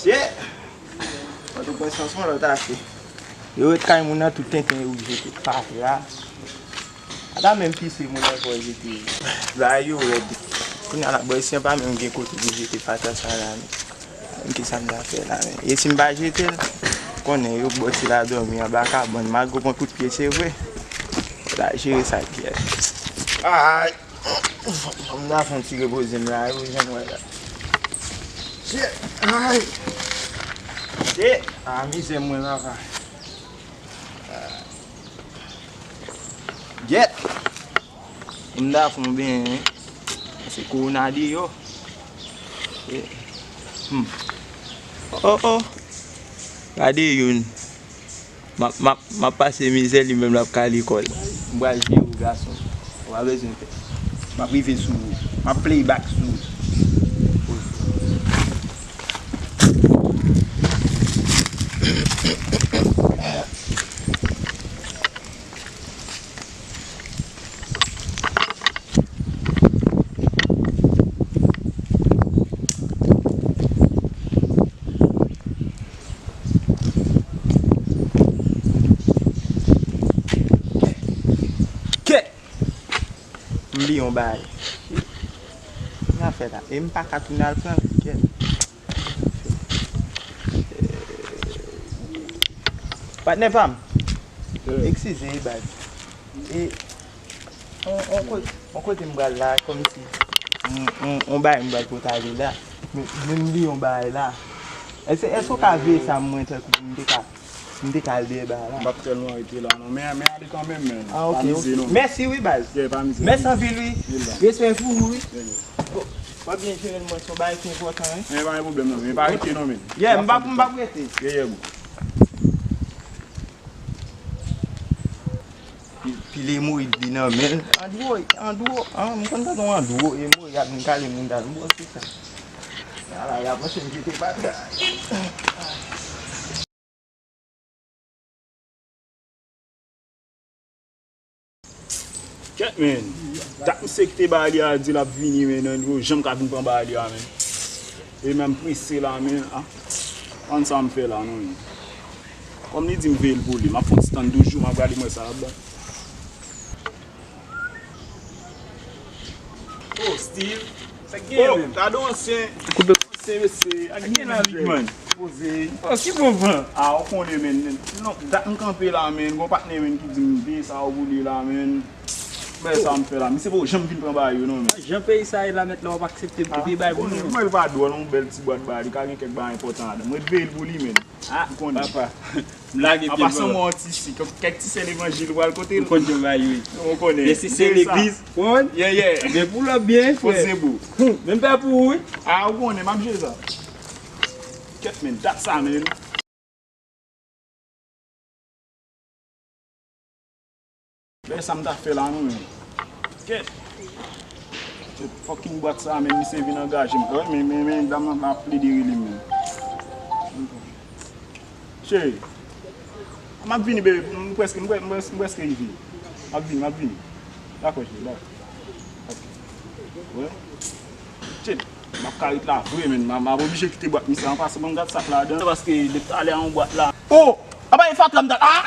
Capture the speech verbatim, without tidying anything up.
Shit! Pòtoprens lan se yon lòt afè. Yo ret kay moun nan, tout tenten yo jete pa tè a. Ata menm pise moun ankò jete. Bagay yo rèd. Kounye a la, bòy, si an pa menm gen kote pou jete patat sa la, men. Men kisa m ta fè la, men. E si m pa jete l, konnen yo bòsi la dòmi anba kabann. Malgre w pran kout pye, se vre. Fò ta jere sa, kyèt. Ay! Fò m ta fè yon ti repoze m la, yo, jan m wè la. Shit! Ay! Shit! Ah, mizè mwen, papa. Gyèt! M ta fè yon benyen. Se kowona deyò. Eh. Hmm. Oh, oh. Gade youn. M ap, m ap, m ap pase mizè, li menm l ap kale kò l. M pral jere w, gason. Ou pa bezwen pè. M ap rive sou ou. M ap play back sou ou. Kè! M bliye yon bagay. Sa fè la. E m pa ka tounen al pran l. Kè! Patnè pa m. Eskize, e baz. E, on, on ko-, on kote m pral la, kòmsi, on, on, on bagay m pral pote ale la. Men, men m bliye yon bagay la. Èske, èske w ka veye sa mwen tankou m te ka, m te ka al dèyè bagay la? M p ap tèlman rete la, non. Men, men ale kanmenm, men. Ah, ok, ok. Pa mize, non. Mèsi, wi, baz. Yeah, pa mize. Mèsi anpil, wi. Respè pou ou, wi. Yeah, yeah. Bon, w ap byen jere l, mwen, se yon bagay ki enpòtan, wi. Men pa gen pwoblèm, non. Men pa rete, non, men. Yeah, m p ap, m p ap rete. Yeah, yeah, bro. Pi-, pile emoyid li nan men l. Andwo, andwo, an, m konn tande yon andwo, emoyid, ap vin kale moun dal, m panse sa. Ala, y ap panse m jete bagay. Kèt, men. Dat misye kite bagay li a di l ap vini, men, Andwo janm ka vin pran bagay li a, men. E menm prese la, men, a. Ann sa m fè la, non, men. Kòm li di m veye l pou li, m ap fè yon ti tann douz jou, m ap gade mwen sa l ap ban. Oh, Steve. Sa k genyen, oh, menm? Gade yon ansyen, ansyen mesye, ak gen lavi, man. Poze. Oh, ki bon van? Ah, ou konnen, men. Non, dat m kanpe la, men. Gon patnè, men, ki di m veye sa ou pou li la, men. Men sa m fè la. Misye poko janm vin pran bagay yo, non, men. Jan peyi sa ye la, mèt la, w ap aksepte pou veye bagay pou nou. Mwen, l pa dwòl, yon bèl ti bwat bagay. Li ka gen kèk bagay enpòtan ladan. Mwen veye l pou li, men. Ah, papa. M lage pye. An pasan, mwen yon ti si, kèk ti sè levanjil, ou al kote l. Ou konn jan bagay yo ye. Ou konnen. Men si se legliz, ou konn. Yeah, yeah. Men pou lòt byen, frè. Poze bou. Hum, men m pè pou ou, wi. Ah, ou konnen, m ap jere sa. Kèt, men, dat sa, men. Bèl sa m ta fè la, non, men. Kèt. Se fucking bwat sa, men, misye vin angaje m. Wi, men, men, men, dam nan ap plede rele m, men. Cheri, m ap vini, bebe. M prèske, m prè-, m prè-, m prèske rive. M ap vini, m ap vini. Dakò, cheri, dakò. Wi. Shit, m ap ka ret la vre, men. M a, m ap oblije kite bwat misye an pase. Bon, gad sa k ladan. Paske depi talè a yon bwat la. Oh! Apa e fatra m ta. Ah!